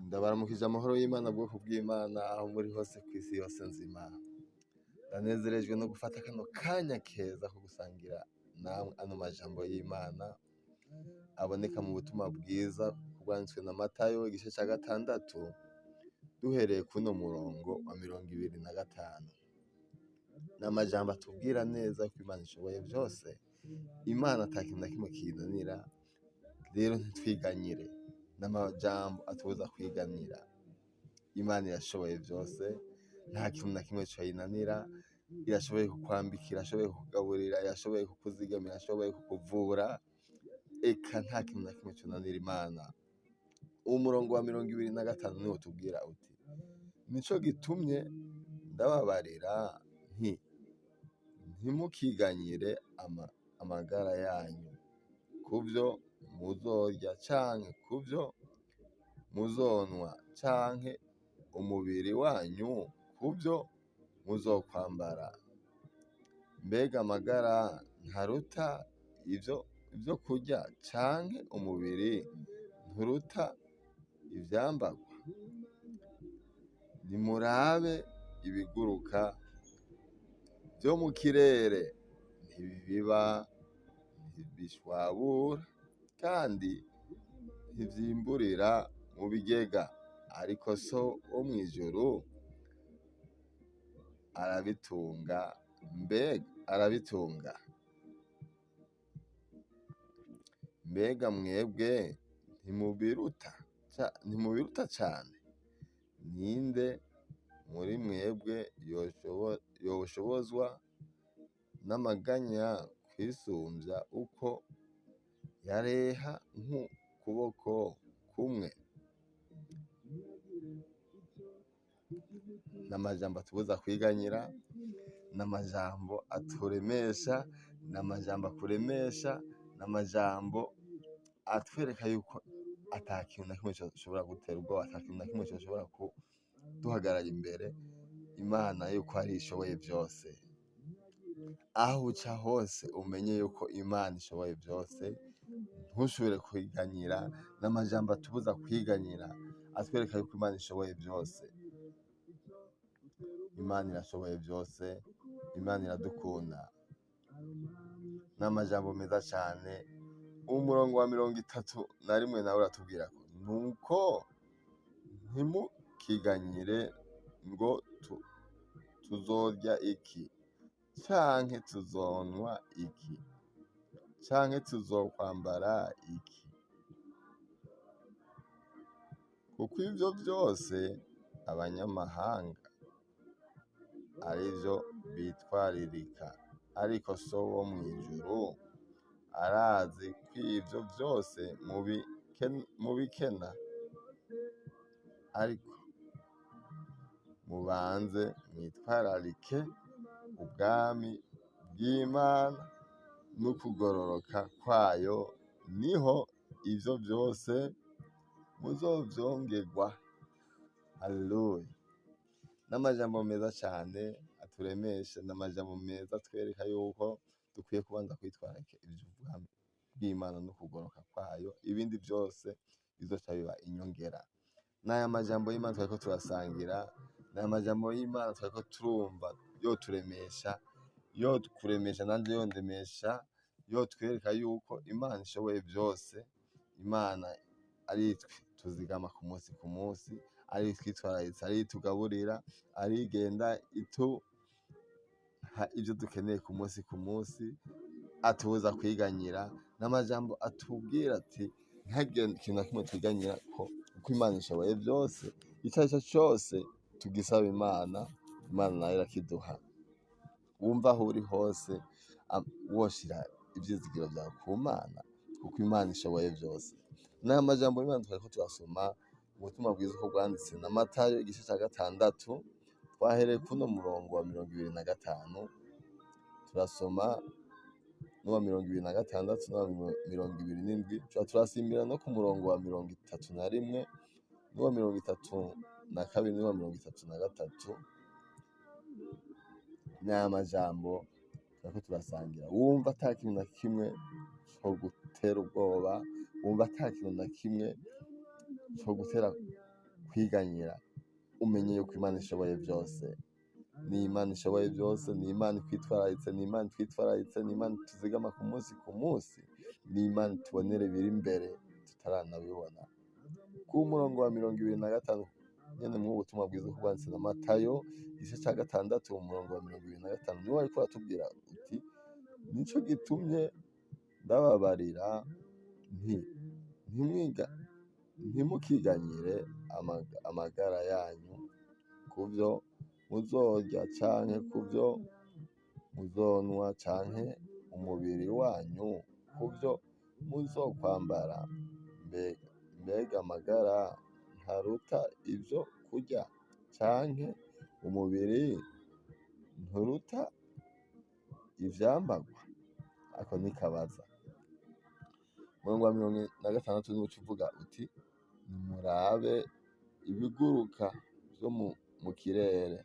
Ndabaramukije amahoro y'Imana, bwoko bw'Imana, aho muri hose kw'isi yose nzima. Ndanezerejwe no gufata kano kanya keza ko gusangira namwe ano majambo y'Imana aboneka mu butumwa bwiza bwanditswe na Matayo igice ca 6, duhereye kuno murongo wa 25. Ni amajambo atubwira neza ko Imana ishoboye vyose, Imana ata kintu na kimwe kiyinanira, rero ntitwiganyire. Ni amajambo atubuza kwiganyira. Imana irashoboye vyose, nta kintu na kimwe coyinanira, irashoboye kukwambika, irashoboye kukugaburira, irashoboye kukuzigamira, irashoboye kukuvura, eka nta kintu na kimwe conanira Imana. Umurongo wa 25 niwo utubwira uti: nico gitumye ndababarira nti ntimukiganyire amagara yanyu kuvyo muzorya canke kuvyo muzonwa canke umubiri wanyu kuvyo muzokwambara. Mbega amagara ntaruta ivyo kurya canke umubiri nturuta ivyambarwa? Nimurabe ibiguruka vyo mu kirere, ntibibiba, ntibishwabura, kandi ntivyimburira mu bigega, ariko so wo mw'ijuru arabitunga. Mbega arabitunga. Mbega mwebwe ntimubiruta cane? Ninde muri mwebwe yoshobozwa n'amaganya kwisumvya uko yareha nk'ukuboko kumwe? N'amajambo atubuza kwiganyira, n'amajambo aturemesha, n'amajambo akuremesha, n'amajambo atwereka yuko ata kintu na kimwe coshobora gutera ubwoba, ata kintu na kimwe coshobora kuduhagarara imbere. Imana yuko ari ishoboye vyose. Aho uca hose umenye yuko Imana ishoboye vyose, ntushobore kwiganyira. N'amajambo atubuza kwiganyira, atwereka yuko Imana ishoboye vyose. Imana irashoboye vyose, Imana iradukunda. N'amajambo meza cane. Umurongo wa 31 nawe uratubwira ko nuko ntimukiganyire ngo tuzorya iki canke tuzonwa iki canke tuzokwambara iki, kuko ivyo vyose abanyamahanga arivyo bitwaririka, ariko so wo mw'ijuru arazi ko ivyo vyose mubikena. Ariko mubanze mwitwararike ubwami bw'Imana n'ukugororoka kwayo, niho ivyo vyose muzovyongerwa. Haleluya. N'amajambo meza cane aturemesha, n'amajambo meza atwereka yuko dukwiye kubanza kwitwararika ivy'ubwami bw'Imana n'ukugororoka kwayo, ibindi vyose bizoca biba inyongera. N'aya majambo y'Imana twariko turasangira, n'aya majambo y'Imana twariko turumva, yoturemesha, yokuremesha nanje yondemesha, yotwereka yuko Imana ishoboye vyose, Imana ari twe tuzigama ku munsi ku munsi, ari twitwararitse, ari tugaburira, ari igenda ituha ivyo dukeneye ku munsi ku munsi, atubuza kwiganyira. N'amajambo atubwira ati ntihagire ikintu na kimwe twiganyira ko uko Imana ishoboye vyose, ico arico cose tugisaba Imana, Imana nayo irakiduha. Wumva aho uri hose woshira ivyizigiro vyawe ku Mana, kuko Imana ishoboye vyose. N'aya majambo y'Imana twariko turasoma ubutumwa bwiza uko bwanditse na Matayo igice ca 6, twahereye kuno murongo wa 25, turasoma n'uwa 26 n'uwa 27, turasimbira no ku murongo wa 31 n'uwa 32 n'uwa 33. N'aya majambo turiko turasangira. Wumva ata kintu na kimwe co gutera ubwoba, wumva ata kintu na kimwe co gutera kwiganyira, umenye yuko Imana ishoboye byose. Ni Imana ishoboye byose, ni Imana ikwitwararitse, ni Imana itwitwararitse, ni Imana ituzigama ku munsi ku munsi, ni Imana itubonera ibiri imbere tutaranabibona. Ku murongo wa 25 nyene mw'ubu butumwa bwiza uko bwanditse na Matayo, igice ca 6, umurongo wa 25, niwo wariko uratubwira uti: nico gitumye ndababarira nti ntimukiganyire amagara yanyu kuvyo muzorya canke kuvyo muzonwa canke umubiri wanyu kuvyo muzokwambara. Mbega amagara ntaruta ivyo kurya, canke umubiri nturuta ivyambarwa? Ako ni kabaza. Umurongo wa 46 niwo uca uvuga uti: nimurabe ibiguruka vyo mu kirere,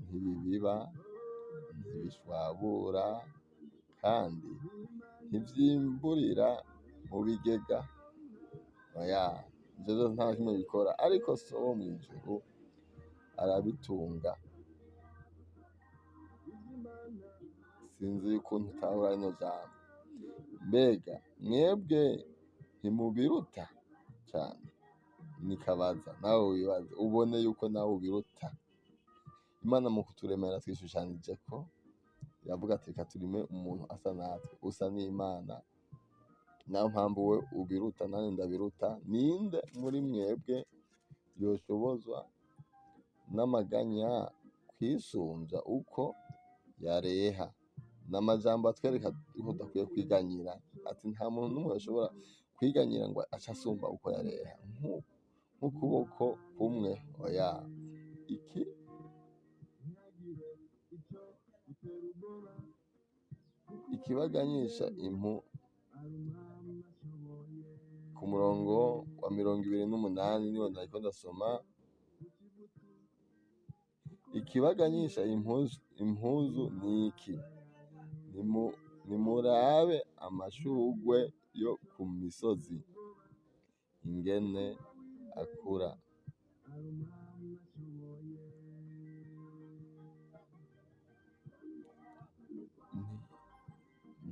ntibibiba, ntibishwabura, kandi ntivyimburira mu bigega. Oya, ivyo vyose nta na kimwe bikora, ariko So wo mw'ijuru arabitunga. Sinzi ukuntu utahura rino jambo. Mbega mwebwe ntimubiruta cane? Nikabaza nawe wibaze, ubone yuko nawe ubiruta. Imana mu kuturemera twishushanyijeko, iravuga ati reka tureme umuntu asa natwe, usa n'Imana. Nayo mpamvu we ubiruta nanjye ndabiruta. Ninde muri mwebwe yoshobozwa n'amaganya kwisumvya uko yareha? N'amajambo atwereka yuko tudakwiye kwiganyira. Ati nta muntu n'umwe ashobora kwiganyira ngo ace asumba uko yareha, nk'ukuboko kumwe. Oya, iki ikibaganyisha impu. Ku murongo wa 28 niwo nariko ndasoma. Ikibaganyisha impuzu niki? Nimurabe amashurwe yo ku misozi ingene akura.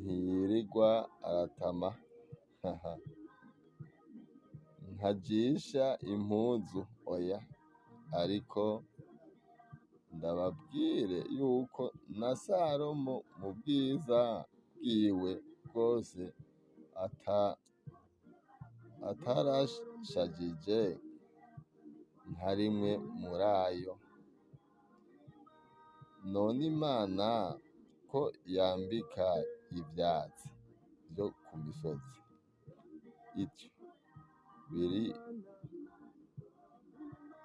Ntiyirirwa aratama, ntajisha impuzu. Oya, ariko ndababwire yuko na Salomo mu bwiza bwiwe bwose atarashajije nka rimwe muri ayo. None Imana ko yambika ivyatsi vyo ku misozi ityo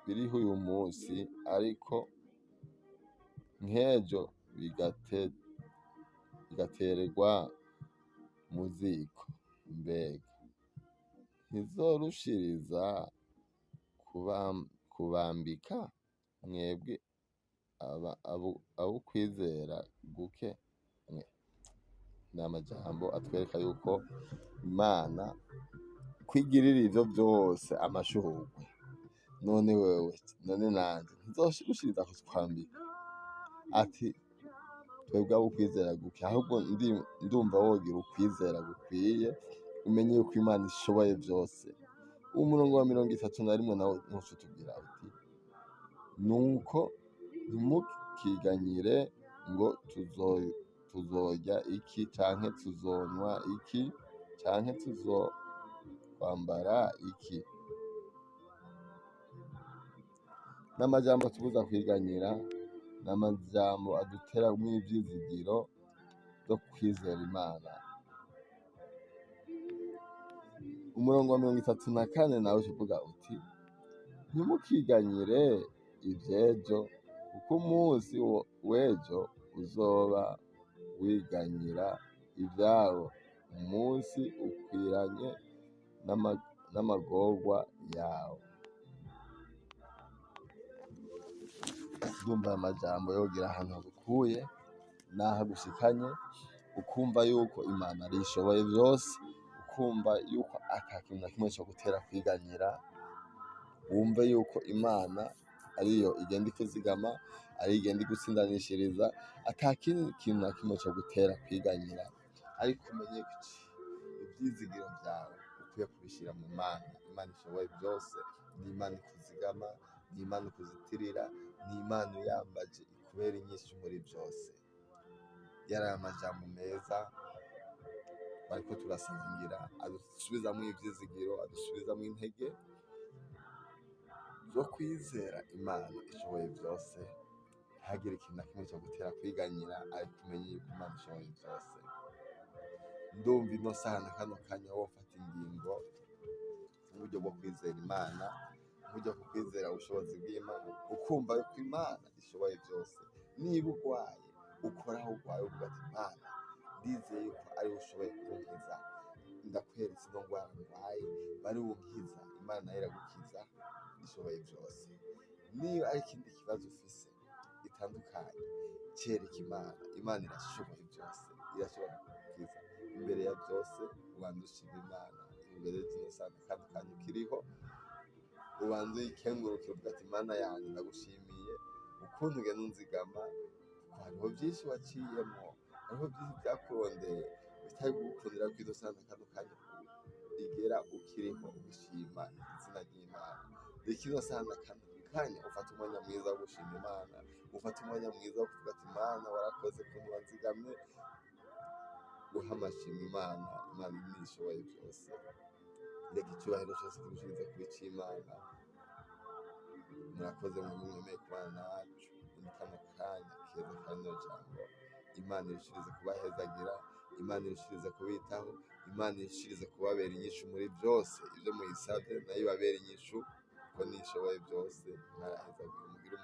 biriho uyu munsi, ariko nk'ejo bigatererwa mu ziko, mbega ntizorushiriza kubambika mwebwe abukwizera guke mwe? Ni amajambo atwereka yuko Imana kwigirira ivyo vyose amashurwe. None wewe, none nanje ntizorushiriza kutwambika? Ati twebwe abukwizera guke. Ahubwo ndumva wogira ukwizera gukwiye, umenye yuko Imana ishoboye vyose. Umurongo wa 31 nawo ntuco utubwira uti: nuko ntimukiganyire ngo tuzorya iki, canke tuzonywa iki, canke tuzokwambara iki. N'amajambo atubuza kwiganyira, n'amajambo aduteramwo ivyizigiro vyo kwizera Imana. Umurongo wa 34 nawe uvuga uti: ntimukiganyire ivy'ejo, kuko umunsi w'ejo uzoba wiganyira ivyawo. Umunsi ukwiranye n'amagorwa yawo. Ndumva aya majambo yogira ahantu hagukuye n'aho agushikanye, ukumva yuko Imana ariyo ishoboye vyose, ukumva yuko ata kintu na kimwe cogutera kwiganyira. Wumve yuko Imana ariyo igenda ikuzigama, ariyo igenda igutsindanishiriza, ata kindi kintu na kimwe co gutera kwiganyira, ariko umenye ko ivyizigiro vyawe ukwiye kubishira mu Mana. Imana ishoboye byose, ni Imana ikuzigama, ni Imana ikuzitirira, ni Imana uyambaje ikubera inyishu muri byose. Yari amajambo meza bariko turasangira, adusubizamwo ivyizigiro, adusubizamwo intege zo kwizera Imana ishoboye byose. Ntihagire ikintu na kimwe cyo gutera kwiganyira, ariko umenye yuko Imana ishoboye byose. Ndumva ino saha na kano kanya wofata ingingo uburyo bwo kwizera Imana, uburyo bwo kwizera ubushobozi bw'Imana, ukumva yuko Imana ishoboye byose. Niba urwaye, ukora aho urwaye uvuga ati: "Imana, ndizeye yuko ariwe ushoboye kunkiza, ndakweretse ino ndwara ndwaye, bari bunkiza." Imana nayo iragukiza, ishoboye byose. Niba ari ikindi kibazo ufise gitandukanye, cereka Imana. Imana irashoboye byose, irashobora kugukiza. Imbere ya byose, ubanze ushima Imana imbere zino saha kandi kanya ukiriho, ubanze uyikengurukire, uvuga ati: "Imana yanjye, ndagushimiye ukuntu ugenda unzigama, kuko hariho byinshi waciyemo, hariho byinshi byakurondeye bitari kugukundira ko ino saha kano kanya igera ukiriho." Ugushima izina ry'Imana. Reka ino saha na kano kanya ufate umwanya mwiza wo gushima Imana, ufate umwanya mwiza wo kuvuga ati: "Imana, warakoze ukuntu wanzigamye." Guha amashimwe Imana. Imana nishoboye byose. Reka icyubahiro cyose tugushyirize kuri cy'Imana. Murakoze mu mwemeye kubana nacu muri kano kanya keza kano jambo. Imana irushirize kubahezagira, Imana irushirize kubitaho, Imana irushirize kubabera inyishu muri byose. Ibyo muyisabye nayo ibabera inyishu, kuko nishoboye byose. Mwarahezagira, mugire